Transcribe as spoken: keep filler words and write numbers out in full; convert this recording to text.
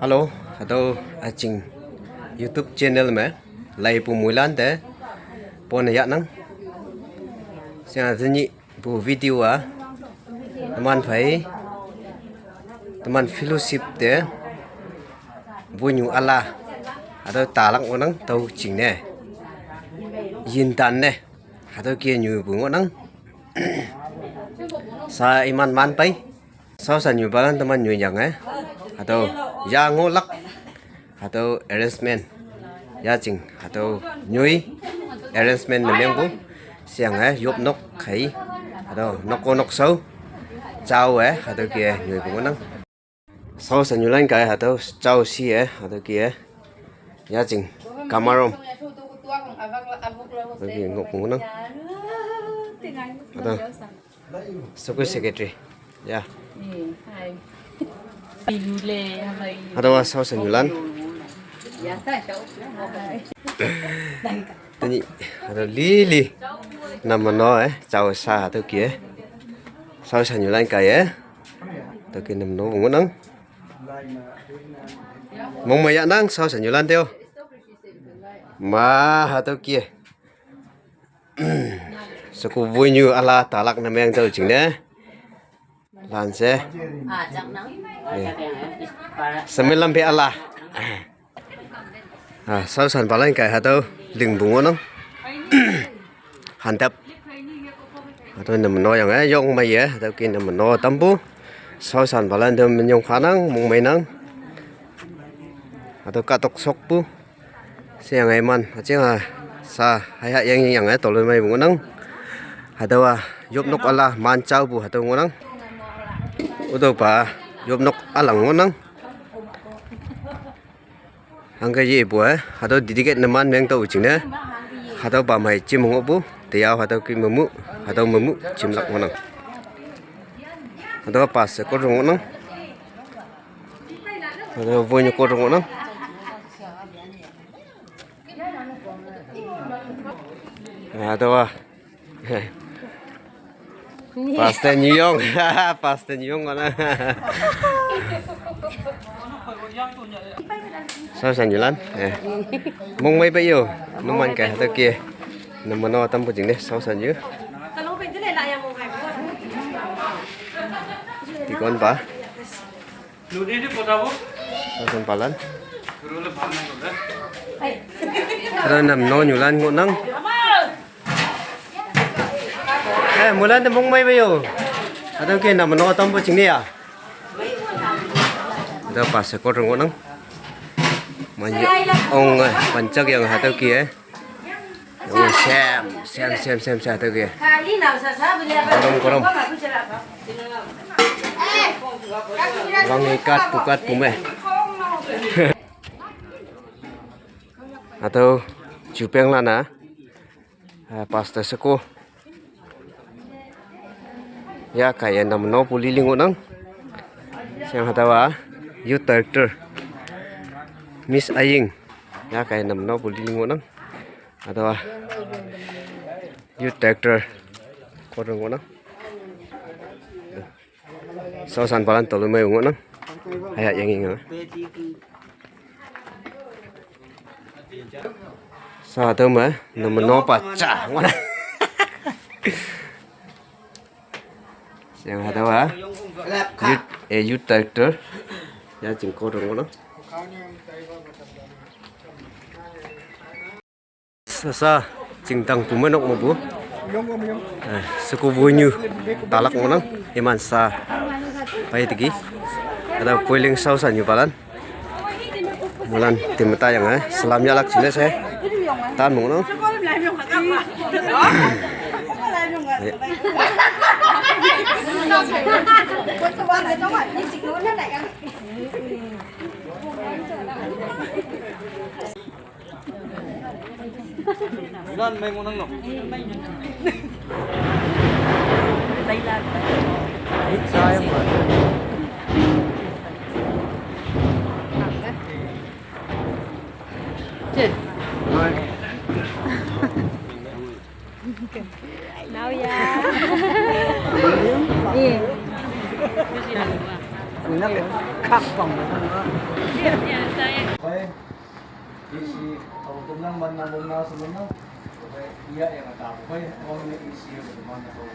Hello, hatüo üjing YouTube channel me laipu moilan te pone yahnang. Sha tenyihpu video-a teman phei, teman fellowship te wonyu üla hatüo talak ngohnang tao jingne, yintan ne, hatüo ke nyupu ngohnang. Sha iman man pei. Shaoshan nyupalan teman nyuyange, hatüo ya ngohlak, hatüo arrangement yajing, hatüo nyoi arrangement ne mengpu, sheyange yopnok khei, hatüo nokko nokshao jaowe hatüo ke nyoipu ngohnang. Shaoshan nyulan kaiye hatüo jao shi-e hatüo ke yajing kamarom, hatüo ke ngohpu ngohnang. Hatüo sheku secretary, ya, hatüowa shaoshan nyulan. Tenyih hatüo lili namno-e jao sha hatüo ke shaoshan nyulan kaiye, hatüo ke namno ngohnang. Mongmei yahnang shaoshan nyulan te-o. Ma hatüo ke sheku wonyu üla talak ne meng tüo jingne, lanshe, shemelam pe üla, ah, shaoshanpalan kaiye hatüo lingpu ngohnang. Hantap, hatüo namno yange yong meiye hatüo ke namno tampu. Shaoshanpalan te minyong phanang, mongmeinang. Hatüo kahtok shokpu, sheyange iman üjing-a sha haiha yangyange toloimeipu ngohnang. Hatüowa yopnok üla man jaopu hatüo ngohnang. Ütüopa yopnok ülang ngohnang. Hangke yepu-e hatüo dedicate ne man meng tüo jingne, hatüopa mei jim ngohpu, teyao hatüo ke memu, hatüo memu jimlak ngohnang. Hatüopa she kotrong ngohnang. Hatüo wonyu kotrong ngohnang. Hatüowa pastor nyuyong, pastor nyuyong ngohnang. Shaoshan nyulan, eh, mongmei pei yo, numan kaiye hatüo ke namno tampu jingne shaoshan nyu, deaconpa, shaoshanpalan. Hatüo namno nyulan ngohnang. Eh, moilan te mongmei pei yo. Hatüo ke namno tampu jingne ya, hatüopa she kotrong ngohnang. Manyi ong, eh, panjak yang hatüo ke, eh. Ong, shem, shem, shem, shem, shem, hatüo ke. Korom, korom. Wang ikat, pukat, pume. Hatüo jupeng lana, ah, pastor sheko. Ya kaiye namno pu lili ngohnang. Sheyange hatüowa youth director Miss Aying, ya kaiye namno pu lili ngohnang. Hatüowa youth director kotrong ngohnang. Shaoshanpalan toloimei ngohnang. Haya yangyang. Sha hatüo me namnopa ja ngohnang. Sheyange hatüowa youth, eh, youth director yajing kotrong ngohnang. Sasa, chingtang pu me nok mepu. Eh, sheku wonyu talak ngohnang, iman sha pei teki. Hatüo poiling shaoshan nyupalan, moilan temeta yange, eh, salam yahlak jingne she tan ngohnang. Nan mei ngohnang no. Now ya. Iya. Kuinak le khak bang lo. Pai. Isi, kalau kumnang man na bom na sulun na. Pai, iya yang ada. Pai, orang ni isi yang mana kalau.